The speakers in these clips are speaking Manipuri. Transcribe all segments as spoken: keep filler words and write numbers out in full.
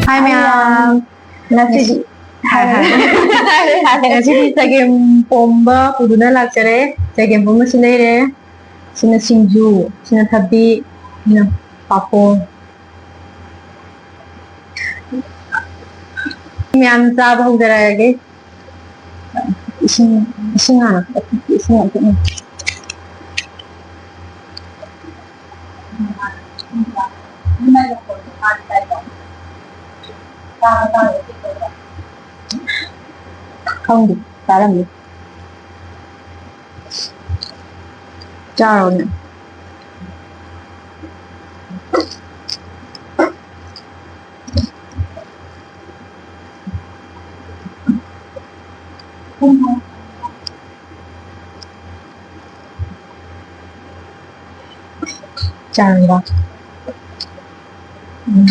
ꯍꯥꯏ ꯃꯌꯥꯝ꯫ ꯉꯁꯤꯗꯤ ꯍꯥꯏ, ꯍꯥꯏ꯫ ꯉꯁꯤꯗꯤ ꯆꯒꯦꯝ ꯄꯣꯝꯕ ꯄꯨꯗꯨꯅ ꯂꯥꯛꯆꯔꯦ꯫ ꯆꯒꯦꯝ ꯄꯣꯝꯕꯁꯤ ꯂꯩꯔꯦ꯫ ꯁꯤꯅ ꯁꯤꯡꯖꯨ, ꯁꯤꯅ ꯊꯕꯤ, ꯁꯤꯅ ꯄꯥꯐꯣꯔ꯫ ꯃꯌꯥꯝ ꯆꯥꯕ ꯍꯧꯖꯔꯛꯑꯒꯦ꯫ ꯏꯁꯤꯡ, ꯏꯁꯤꯡ ꯍꯥꯟꯅ ꯊꯛꯀꯦ꯫ ꯏꯁꯤꯡ ꯌꯥꯝ ꯊꯛꯅꯤꯡꯉꯦ꯫ ꯈꯪꯗꯦ, ꯆꯥꯔꯝꯅꯤ꯫ ꯆꯥꯔꯣꯅꯦ꯫ ꯆꯥꯔꯕ? ꯎꯝ꯫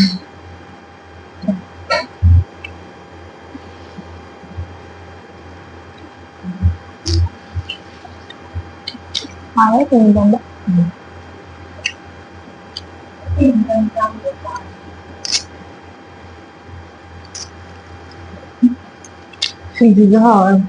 ꯍꯥꯎꯋꯦ ꯆꯒꯦꯝ ꯄꯣꯝꯕ꯫ ꯎꯝ꯫ ꯁꯤꯡꯖꯨꯁꯨ ꯍꯥꯎꯋꯦ꯫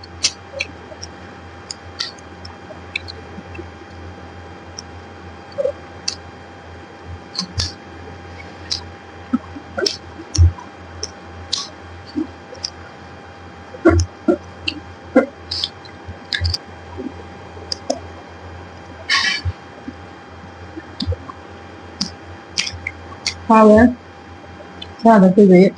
ꯍꯥꯎꯋꯦ꯫ ꯆꯥꯗ ꯀꯨꯏꯕꯒꯤ꯫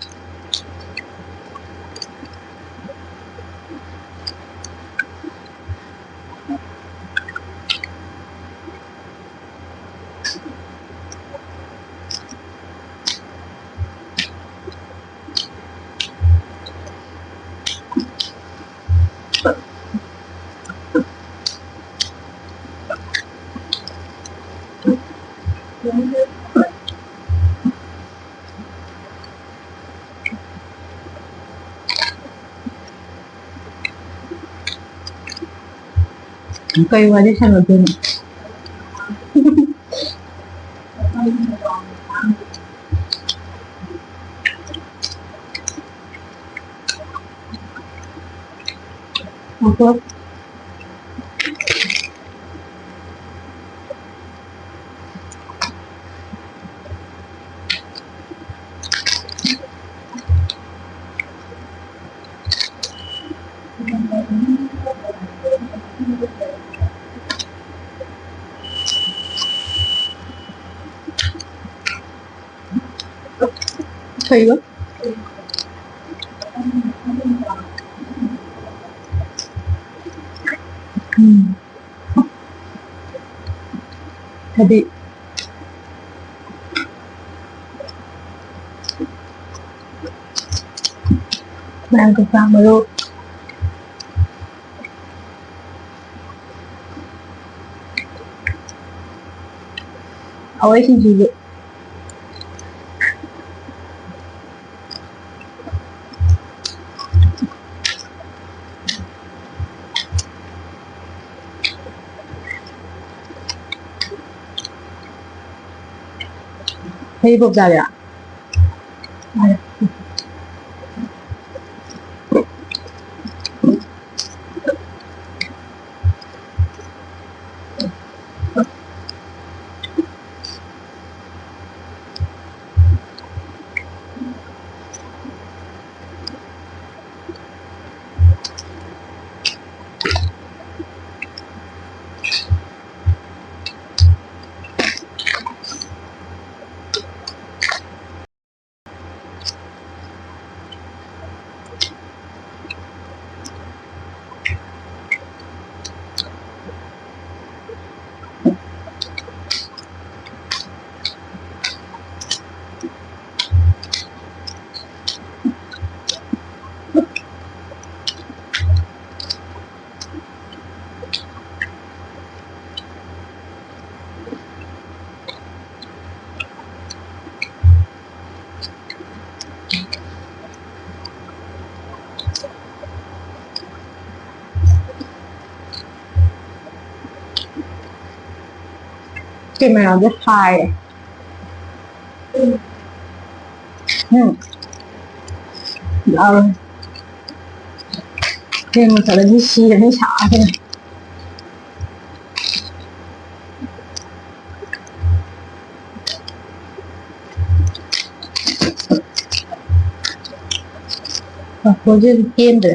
ꯀꯩ ꯋꯥꯔꯤ ꯁꯥꯟꯅꯗꯣꯏꯅꯣ? ꯎꯝ꯫ ꯀꯩꯕ? ꯎꯝ꯫ ꯍꯥꯏꯗꯤ, ꯃꯌꯥꯝ ꯀꯩꯀꯥ ꯃꯔꯨ꯫ ꯍꯋꯥꯏ ꯁꯤꯡꯖꯨꯁꯨ꯫ ꯍꯩꯔꯤꯕꯣꯞ ꯆꯥꯒꯦꯔꯥ? ꯀꯦꯃꯦꯔꯥꯁꯦ ꯍꯥꯏꯔꯦ꯫ ꯎꯝ꯫ ꯌꯥꯔꯣꯏ꯫ ꯊꯦꯡꯅ ꯆꯠꯂꯗꯤ ꯁꯤꯔꯅꯤ ꯁꯥꯕꯅ꯫ ꯄꯥꯐꯣꯔꯁꯦ ꯀꯦꯟꯗ꯭ꯔꯦ꯫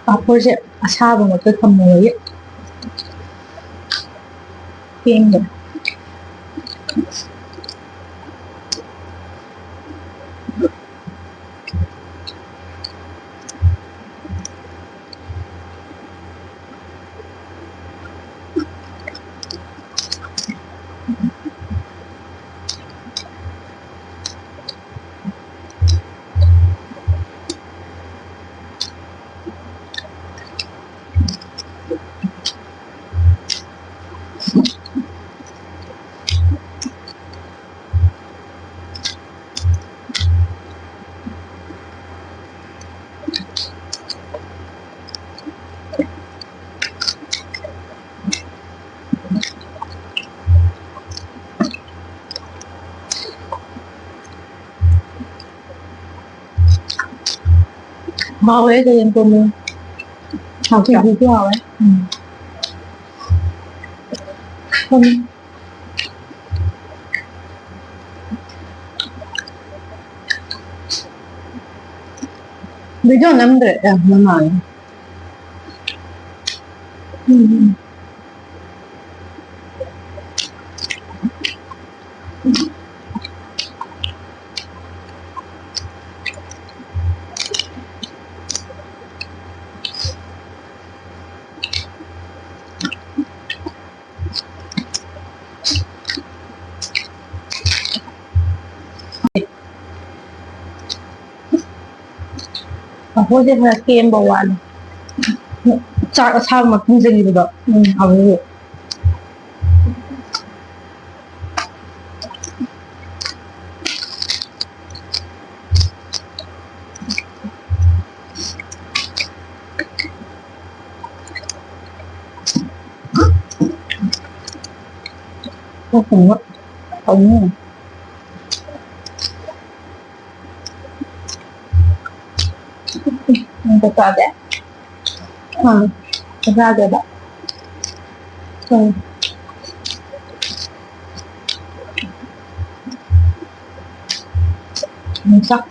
ꯄꯥꯐꯣꯔꯁꯦ ꯑꯁꯥꯕꯃꯛꯇ ꯊꯝꯃꯣꯌꯦ꯫ ꯄꯦꯟꯗ꯭ꯔꯦ꯫ ꯍꯥꯎꯋꯦ ꯆꯒꯦꯝ ꯄꯣꯝꯕ꯫ ꯍꯥꯎꯇ꯭ꯔꯥ? ꯁꯤꯡꯖꯨꯁꯨ ꯍꯥꯎꯋꯦ꯫ ꯎꯝ꯫ ꯎꯝ꯫ ꯚꯤꯗꯤꯑꯣ ꯅꯝꯗ꯭ꯔꯦ꯫ ꯑꯦ, ꯅꯃꯥꯡ꯫ ꯎꯝ, ꯎꯝ꯫ ꯑꯩꯈꯣꯏꯁꯦ ꯈꯔ ꯀꯦꯝꯕ ꯋꯥꯠꯂꯦ꯫ ꯆꯥꯛ ꯑꯁꯥꯕ ꯃꯇꯨꯡꯗꯒꯤꯕꯗꯣ꯫ ꯎꯝ꯫ ꯑꯗꯨꯒꯤ꯫ ꯀꯣꯛ ꯀꯣꯛ ꯇꯧꯅꯤ꯫ ꯅꯪ ꯆꯥꯛ ꯆꯥꯗꯦ? ꯑꯥ, ꯆꯥꯛ ꯆꯥꯗꯦꯕ꯫ ꯎꯝ꯫ ꯎꯝ, ꯆꯥꯛ꯫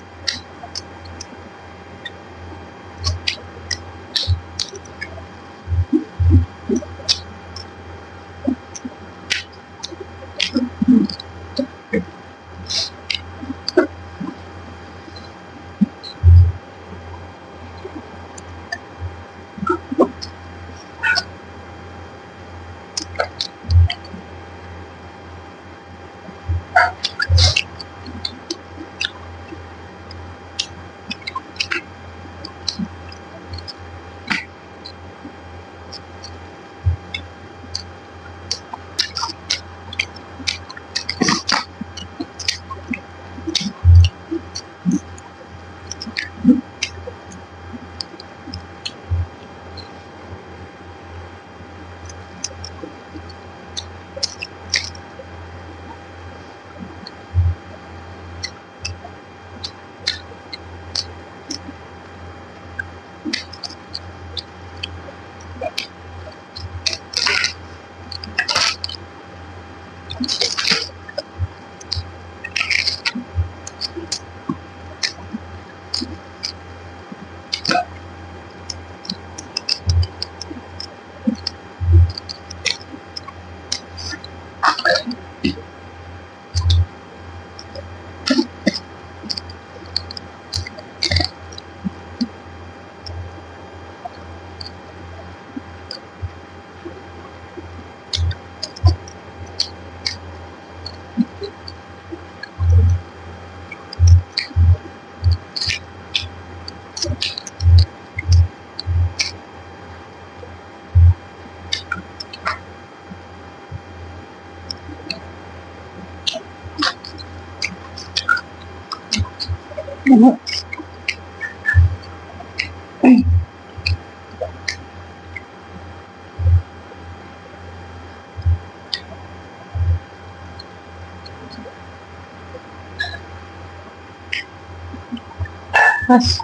ꯑꯁ꯫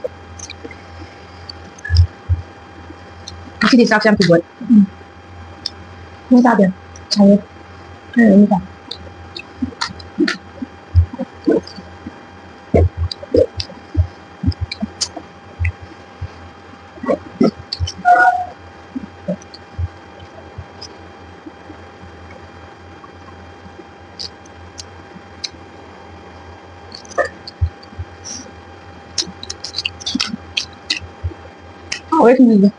ꯉꯁꯤꯗꯤ ꯆꯥꯛꯁꯦ ꯌꯥꯝ ꯊꯨꯕ꯫ ꯎꯝ꯫ ꯅꯪ ꯆꯥꯗꯦ? ꯆꯥꯏꯌꯦ꯫ ꯎꯝ, ꯆꯥꯏ꯫ ꯍꯥꯎꯋꯦ ꯊꯨꯝꯖꯤꯟꯕ꯫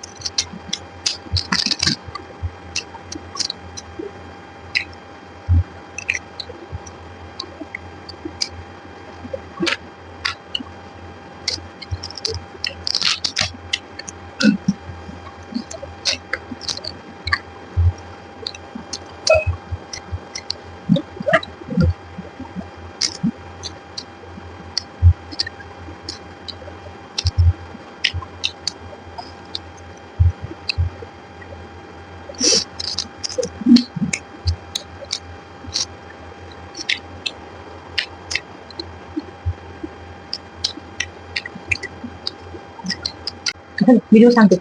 ꯚꯤꯗꯤꯑꯣ ꯁꯥꯡꯗꯦ꯫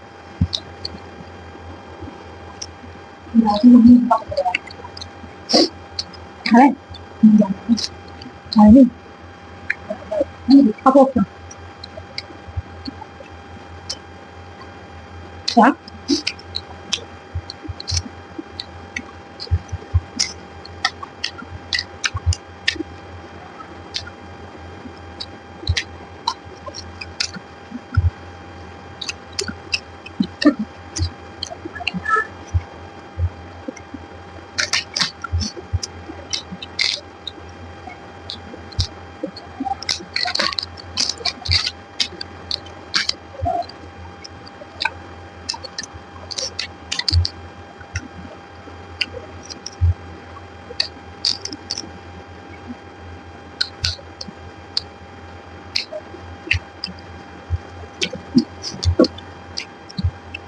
ꯍꯥꯏ꯫ ꯍꯥꯏꯅꯤ꯫ ꯍꯥꯄꯣꯛꯇ꯫ ꯆꯥ꯫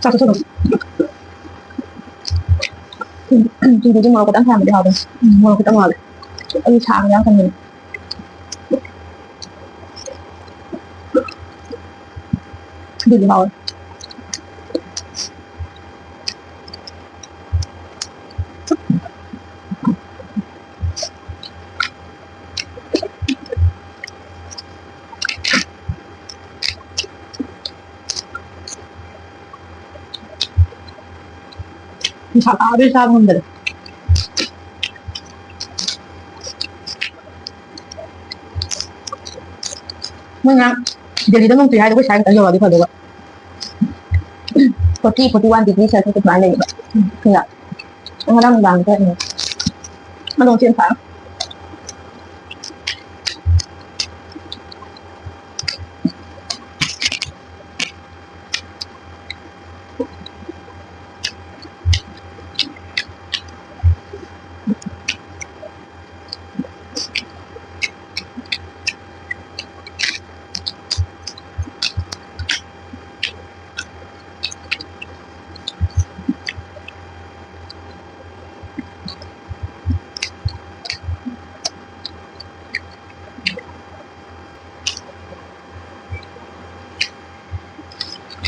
ꯆꯥꯛ ꯆꯥꯊꯣꯛꯑꯣ꯫ ꯎꯝ, ꯁꯤꯡꯖꯨꯗꯤ ꯃꯣꯔꯣꯛ ꯈꯤꯇꯪ ꯁꯥꯍꯟꯕꯗꯤ ꯍꯥꯎꯕꯅꯤ꯫ ꯎꯝ, ꯃꯣꯔꯣꯛ ꯈꯤꯇꯪ ꯋꯥꯠꯂꯤ꯫ ꯑꯩ ꯁꯥꯕ ꯌꯥꯝ ꯀꯟꯕꯅꯤ꯫ ꯑꯗꯨꯗꯤ ꯍꯥꯎꯋꯦ꯫ ꯅꯨꯡꯁꯥ ꯁꯥꯕꯗꯨꯗꯤ ꯆꯥꯕ ꯉꯝꯗꯔꯦ꯫ ꯃꯣꯏ ꯉꯔꯥꯡ ꯗꯦꯜꯂꯤꯗ ꯅꯣꯡ ꯆꯨꯏ ꯍꯥꯏꯗꯣ ꯑꯩꯈꯣꯏ ꯁ꯭ꯋꯥꯏ ꯈꯛꯇ ꯌꯧꯔꯛꯑꯗꯤ ꯐꯗꯧꯕ꯫ Forty, forty one degree Celsius ꯑꯗꯨꯃꯥꯏꯅ ꯂꯩꯌꯦꯕ꯫ ꯁꯤꯗ꯫ ꯉꯔꯥꯡ ꯅꯨꯡꯗꯥꯡ ꯊꯣꯛꯏꯅꯦ꯫ ꯑꯗꯣ ꯉꯁꯤ ꯌꯥꯝ ꯁꯥꯏ꯫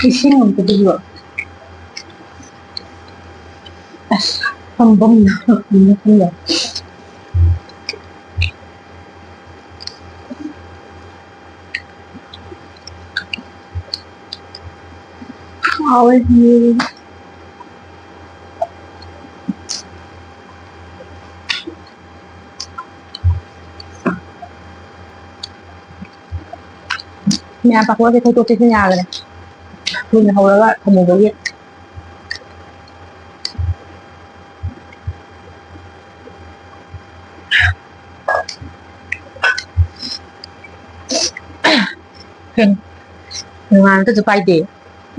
ꯏꯁꯤꯡ ꯑꯝꯇ ꯄꯤꯕꯤꯌꯣ꯫ ꯑꯁ, ꯐꯝꯐꯝ ꯍꯥꯎꯋꯦ꯫ ꯃꯌꯥꯝ ꯄꯥꯐꯣꯔꯁꯦ ꯊꯩꯗꯣꯛ ꯊꯩꯖꯤꯟ ꯌꯥꯈ꯭ꯔꯦ꯫ ꯀꯨꯏꯅ ꯍꯧꯔꯒ ꯊꯝꯃꯨꯕꯒꯤ꯫ ꯅꯨꯡꯉꯥꯏ, ꯑꯝꯇꯁꯨ ꯄꯥꯏꯗꯦ꯫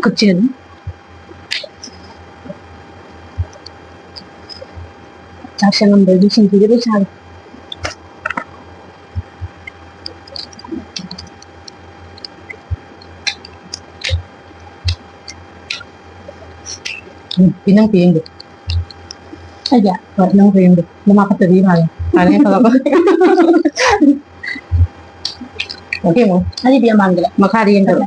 ꯈꯨꯠꯁꯤꯅ꯫ ꯆꯥꯛ ꯁꯦꯝꯃꯝꯕꯒꯤ ꯁꯤꯡꯖꯨꯗꯤ ꯂꯣꯏ ꯆꯥꯔꯦ꯫ ꯎꯝ, ꯄꯤ ꯅꯪ ꯄꯤꯌꯦꯡꯗꯣ꯫ ꯑꯩꯒꯤ? ꯍꯣꯏ, ꯅꯪ ꯄꯤꯌꯦꯡꯗꯣ꯫ ꯅꯃꯥ ꯈꯛꯇꯗꯤ ꯃꯥꯜꯂꯦ꯫ ꯃꯥꯜꯂꯦ, ꯈꯜꯂꯣ꯫ ꯑꯣꯀꯦ, ꯑꯃꯨꯛ꯫ ꯑꯩꯗꯤ ꯌꯥꯝ ꯃꯥꯟꯗ꯭ꯔꯦ꯫ ꯃꯈꯥꯗꯤ ꯌꯦꯡꯗꯕ꯫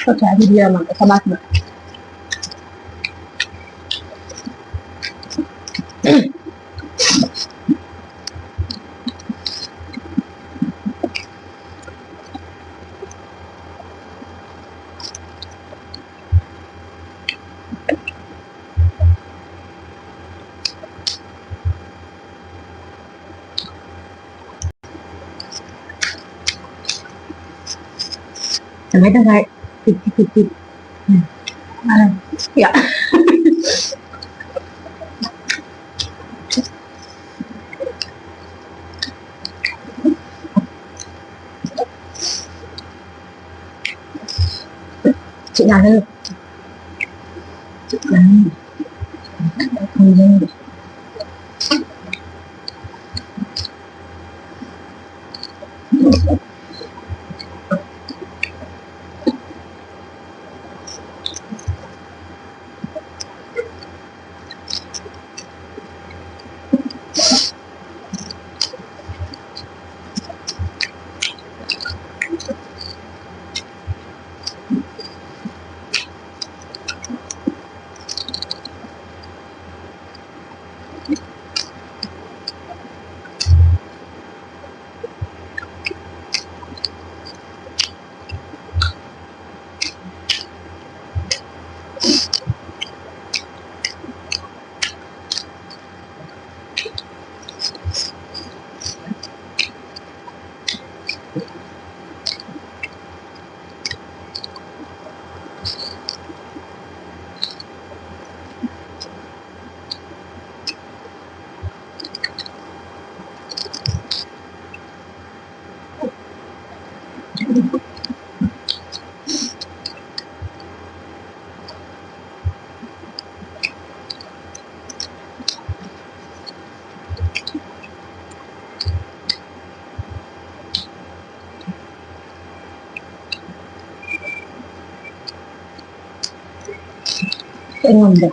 Okay, I did hear about the Hamas. Tengah-tengah. Titik-titik. Hmm. Ah, ya. Cik Nana. Hmm. Hmm. ꯑꯩꯉꯣꯟꯗ꯫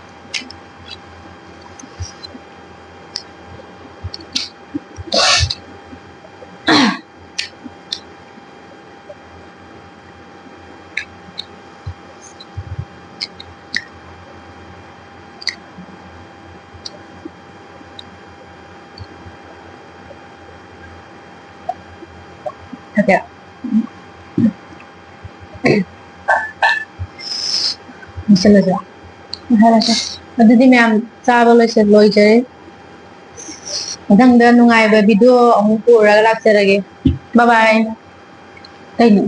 ꯍꯥꯏꯐꯦꯠ ꯃꯦꯠꯁꯤꯜꯂꯁꯤꯔꯥ? ꯃꯦꯠꯁꯤꯜꯂꯁꯦ꯫ ꯑꯗꯨꯗꯤ ꯃꯌꯥꯝ ꯆꯥꯕ ꯂꯣꯏꯁꯤꯜ-, ꯂꯣꯏꯖꯔꯦ꯫ ꯃꯊꯪꯗ ꯅꯨꯡꯉꯥꯏꯕ video ꯑꯃꯨꯛ ꯄꯨꯔꯒ ꯂꯥꯛꯆꯔꯒꯦ꯫ Bye bye꯫ ꯀꯩꯅꯣ?